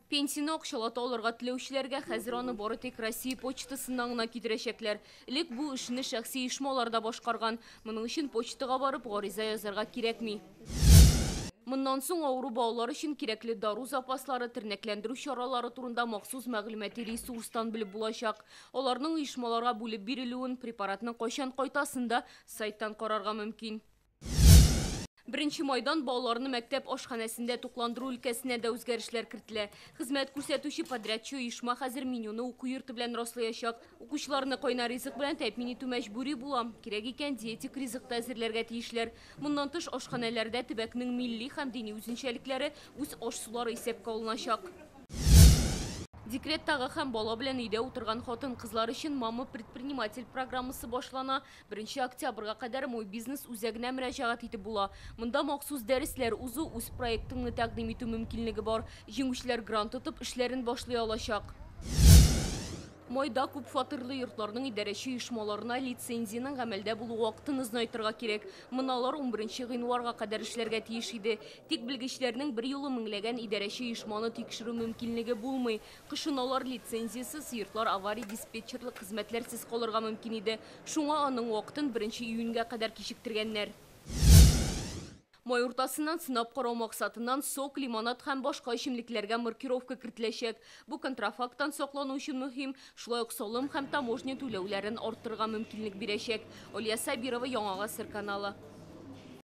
Пенсияне акчалата алырга теләүчеләргә хәзер аны бары тик Россия почтасыннан гына китерәчәкләр. Элек бу эшне шәхси оешмалар да башкарган. Моның өчен почтага барып гариза язарга кирәкми. Моннан соң авыру балалар өчен кирәкле дару запаслары, тернәкләндерү чаралары турында махсус мәгълүмати ресурстан белеп булачак. Аларның оешмаларга бүлеп бирелүен, препаратның кайчан кайтасын да сайттан карарга мөмкин. 1 майдан балаларны мәктәп ашханәсендә тукландыру өлкәсенә дә үзгәрешләр кертелә. Хезмәт күрсәтүче подрядчы оешма хәзер менюны уку йорты белән раслаячак. Укучыларны кайнар ризык белән тәэмин итү мәҗбүри була. Кирәк икән, диетик ризык та әзерләргә тиешләр. Моннан тыш, ашханәләрдә төбәкнең милли һәм дини үзенчәлекләре, үз аш-сулары исәпкә алыначак. Декреттагы һәм бала белән өйдә утырган хатын-кызлар өчен Мама предприниматель программасы башлана. 1 октябрьгә кадәр Мой бизнес үзәгенә мөрәҗәгать итеп була. Монда махсус дәресләр узу, үз проектыңны тәкъдим итү мөмкинлеге бар. Җиңүчеләр грант отып, эшләрен башлый алачак. Майда күп фатирлы йортларның идарәче оешмаларына лицензиянең гамәлдә булу вакытын озынайтырга кирәк. Моны алар 11 гыйнварга кадәр эшләргә тиеш иде. Тик белгечләрнең бер юлы меңләгән идарәче оешманы тикшерү мөмкинлеге булмый. Кышын алар лицензиясез йортлар авария диспетчерлык хезмәтләрсез калырга мөмкин иде. Шуңа аның вакытын 1 июньгә кадәр кичектергәннәр. Май уртасыннан сынап карау максатыннан сок, лимонад һәм башка эчемлекләргә маркировка кертеләчәк. Бу контрафакттан саклану өчен мөһим, шулай ук салым һәм таможня түләүләрен арттырырга мөмкинлек бирәчәк. Алия Сабирова, Яңа Гасыр каналы.